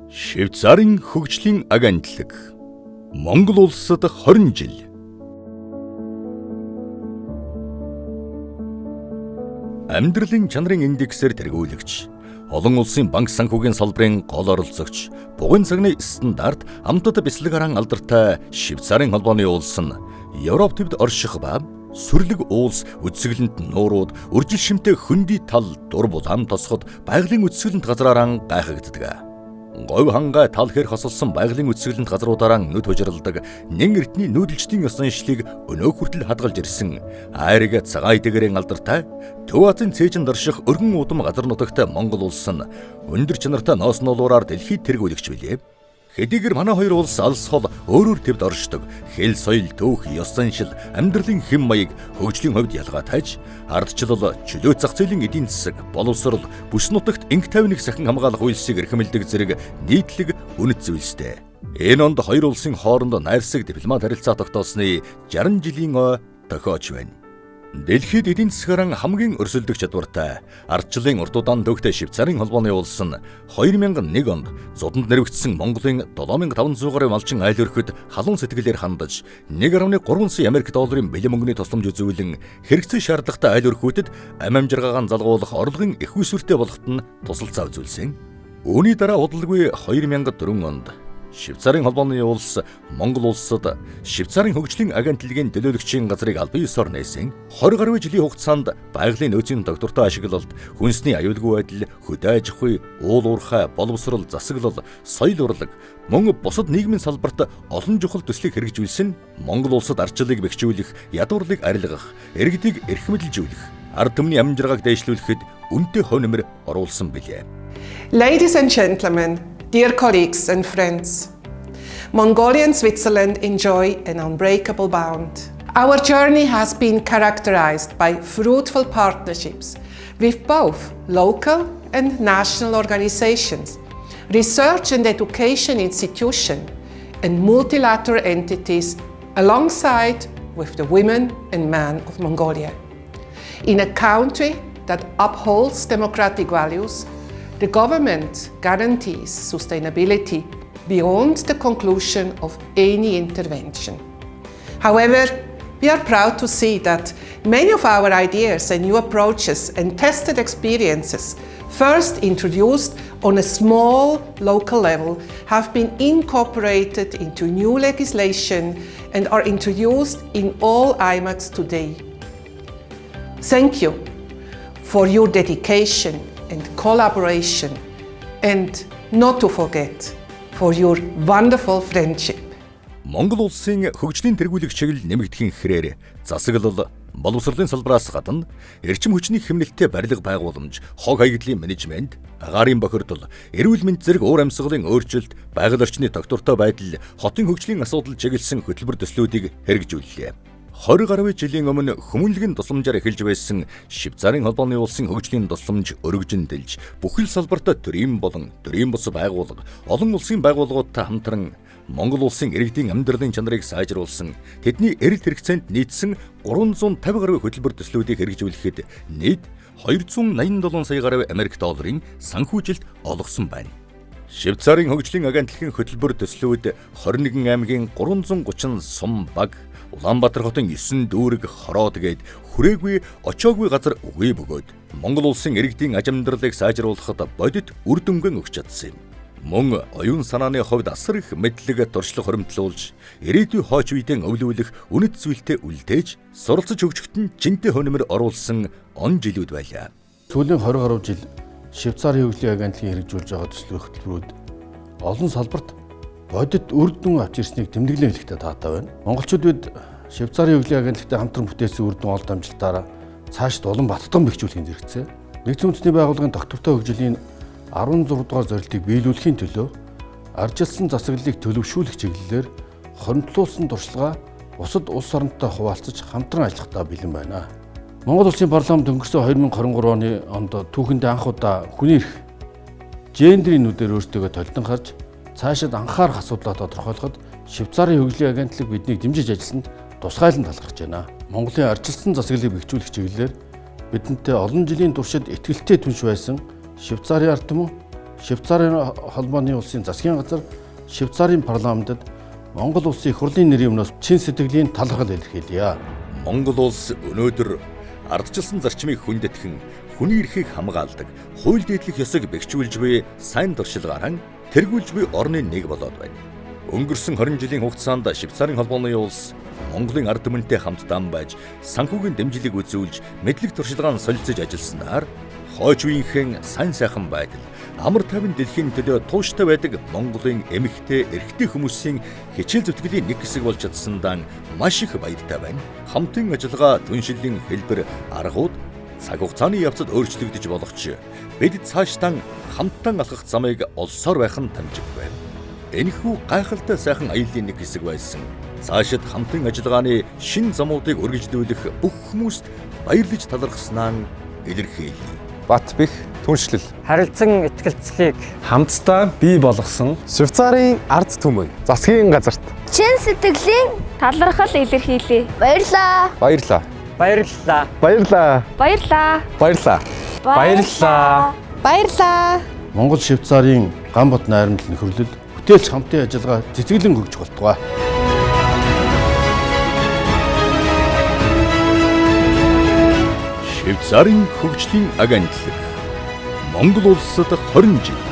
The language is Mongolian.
Швейцарын хөгжлийн агентлаг Монгол улсад 20 жил. Амьдралын чанарын индексээр тэргүүлэгч, олон улсын банк санхүүгийн салбарын гол оролцогч, бугын цагны стандарт амтад бяцлагаараа алдартай Швейцарын холбооны улс нь Европ твд орших ба сүрлэг уулс үзэсгэлэнт нуурууд, үржил шимтэй хөндөй тал, дур булаан тосгод байгалийн үзэсгэлэнт газраараа гайхагддаг. Говь хангай тал хэр хосолсон байгалийн үзэсгэлэнт газруудаараа нүд хужиралдаг нэн эртний нүүдэлчдийн ёс заншлыг өнөө хүртэл хадгалж ирсэн айрыг цагаан идэгэрийн алдартай Төв Азийн цээжинд орших өргөн удам газар нутагт Монгол улс нь өндөр чанартай ноос нуулуураар дэлхийд тэргүүлэгч билээ. Хэдийгээр манай хоёр улс алс хол өөр өөр твд оршдог, хэл соёл, түүх, ёс заншил, амьдралын хэм маяг, хөгжлийн хувьд ялгаатайч, ардчлал, чөлөө зах зээлийн эдийн засаг, боловсрол, бүс нутагт инх тайвныг сахин хамгаалах үйлсийг эрхэмлэдэг зэрэг нийтлэг үнэт зүйлстэй. Энэ онд хоёр улсын хооронд найрсаг дипломат харилцаа тогтоосны 60 жилийн ой тохиож байна. Дэлхийд эдийн засгаараа хамгийн өрсөлдөх чадвартай ардчлалын урд удаан төвхтэй Швейцарын холбооны улс нь 2001 онд зуданд нэрвэгдсэн Монголын 7500 гаруй малчин айл өрхөд халуун сэтгэлээр хандаж 1.3 сая Америк долларын бэлэн мөнгөний тусламж үзүүлэн хэрэгцээ шаардлагатай айл өрхүүдэд амь амжиргаагаа залгуулах орлогын их усвэртэй болоход нь тусалцаа үзүүлсэн. Үүний дараа удалгүй 2004 онд Швейцарын холбооны улс Монгол улсад Швейцарын хөгжлийн агентлагийн төлөөлөгчийн газрыг албан ёсоор нээсэн. 20 гаруй жилийн хугацаанд байгалийн нөөцийн доктортой ашиглалт, хүнсний аюулгүй байдал, хөдөө аж ахуй, уул уурхай, боловсрол, засаглал, соёл урлаг, мөн бусад нийгмийн салбарт олон чухал төслийг хэрэгжүүлсэн. Монгол улсад ардчлалыг бэхжүүлэх, ядуурлыг арилгах, иргэдийг эрхэмлжүүлэх, ард түмний амжиргааг дээшлүүлэхэд үнэтэй хувь нэмэр оруулсан билээ. Ladies and gentlemen, dear colleagues and friends, Mongolia and Switzerland enjoy an unbreakable bond. Our journey has been characterized by fruitful partnerships with both local and national organizations, research and education institutions, and multilateral entities alongside with the women and men of Mongolia. In a country that upholds democratic values, the government guarantees sustainability beyond the conclusion of any intervention. However, we are proud to see that many of our ideas and new approaches and tested experiences, first introduced on a small local level, have been incorporated into new legislation and are introduced in all aimags today. Thank you for your dedication and collaboration, and not to forget, for your wonderful friendship. Монгол улсын хөгжлийн тэргүүлэх чиглэл нэмэгдэхийн хэрээр засаглал, боловсролын салбараас гадна эрчим хүчний хэмнэлттэй барилга байгууламж, хог хаягдлын менежмент, агаарын бохирдол, эрүүл мэнд зэрэг уур амьсгалын өөрчлөлт, байгаль орчны тогтвортой байдал, хотын хөгжлийн асуудал чиглэсэн хөтөлбөр төслүүдийг хэрэгжүүллээ. 20 гаруй жилийн өмнө хүмүүнлэгийн тусламжаар эхэлж байсан Швейцарын холбооны улсын хөгжлийн тусламж өргөжин дэлж, бүхэл салбарт төрийн болон төрийн бус байгууллага, олон улсын байгууллагуудтай хамтран Монгол улсын иргэдийн амьдралын чанарыг сайжруулсан, тэдний эрэлт хэрэгцээнд нийцсэн 350 гаруй хөтөлбөр төслүүдийг хэрэгжүүлэхэд нийт 287 сая гаруй Америк долларын санхүүжилт олгосон байна. Швейцарын хөгжлийн агентлагийн хөтөлбөр төслүүд 21 аймгийн 330 сум баг, Улаанбаатар хотын 9 дүүрэг хороод гээд хүрээгүй очоогүй газар үгүй бөгөөд Монгол улсын иргэдийн аж амьдралыг сайжруулахад бодит үр дүнгийн өгч чадсан юм. Мөн оюун санааны хувьд асар их мэдлэг туршлага хуримтлуулж, ирээдүй хойч үедээ өвлүүлэх үнэт зүйлтэй үлдээж, суралцаж хөгжихэд нь жинтэй хоньмор оруулсан он жилүүд байлаа. Сүүлийн 20 гаруй жил Швейцарын хөгжлийн агентлагийн хэрэгжүүлж байгаа төслийн хөтөлбөрүүд олон салбарт бодит үр дүн авч ирснийг тэмдэглэн хэлэхдээ таатай байна. Монголчууд бид Швейцарын хөгжлийн агентлагтай хамтран бүтээсэн үр дүн олд амжилтаараа цаашд улам баттган бэхжүүлэхийн зэрэгцээ. Нэгдсэн үндэсний байгууллагын тогтвортой хөгжлийн 16 дугаар зорилтыг биелүүлэхийн төлөө аржилсан засаглалыг төлөвшүүлэх чиглэлээр хоримтлуулсан туршлагаа бусад улс оронтой хуваалцаж хамтран ажиллахдаа бэлэн байна. Монгол Улсын парламент өнгөрсөн 2023 оны онд түүхэндээ анх удаа хүний эрх, гендерийн нүдээр өөрсдийгөө толдон харж цаашид анхаарах асуудлаа тодорхойлоход Швейцарын хөгжлийн агентлаг биднийг дэмжиж ажилласанд тусгайлан талархаж байна. Монголын аржилсан засаглалыг бэхжүүлэх чиглэлээр бидэнтэй олон жилийн туршид итгэлтэй түнш байсан Швейцарын ард түмэн Швейцарын холбооны улсын засгийн газар Швейцарын парламентэд Монгол улсын их хурлын нэрийн өмнөөс чин сэтгэлийн талархал илэрхийлье. Монгол улс өнөөдөр ардчилсан зарчмыг хүндэтгэн, хүний эрхийг хамгаалдаг, хууль дээдлэх ёсыг бэхжүүлж буй сайн туршилгаараа тэргүүлж буй орны нэг болоод байна. Өнгөрсөн 20 жилийн хугацаанд Швейцарын холбооны улс Монголын ард түмэнтэй хамтдаа байж санхүүгийн дэмжлэг үзүүлж, мэдлэг туршилгаан солилцож ажилласнаар хойч үеийнхэн сайн сайхан байдал, амар тайван дэлхийн төлөө тууштай байдаг Монголын эмэгтэй, эрэгтэй хүмүүсийн хичээл зүтгэлийн нэг хэсэг болж чадсандаа маш их баяртай байна. Хамтын ажиллагаа түншлэлийн хэлбэр аргууд цаг хугацааны явцад өөрчлөгдөж болох ч бид цаашдаа хамтдан алхах замыг олсоор байх нь тамжиггүй. Энэхүү гайхалтай сайхан аяллаа нэг хэсэг байсан. Цаашид хамтын ажиллагааны шин замуудыг үргэлжлүүлэх бүх хүмүүст баярлаж талархснаа илэрхийлье. Бат бих түншлэл харилцан итгэлцлийг хамтдаа бий болгосон Швейцарын ард түмэн засгийн газарт чин сэтгэлийн талархал илэрхийлье. Баярлалаа. Баярлалаа. Баярлалаа. Баярлалаа. Баярлалаа. Баярлалаа. Баярлалаа. Баярлалаа. Монгол Швейцарын ган бот найрамдал нөхөрлөл бүтээлч хамтын ажиллагаа цэцэглэн хөгжих болтугай. Швейцарын хөгжлийн агентлаг Монгол улсад 20 жил.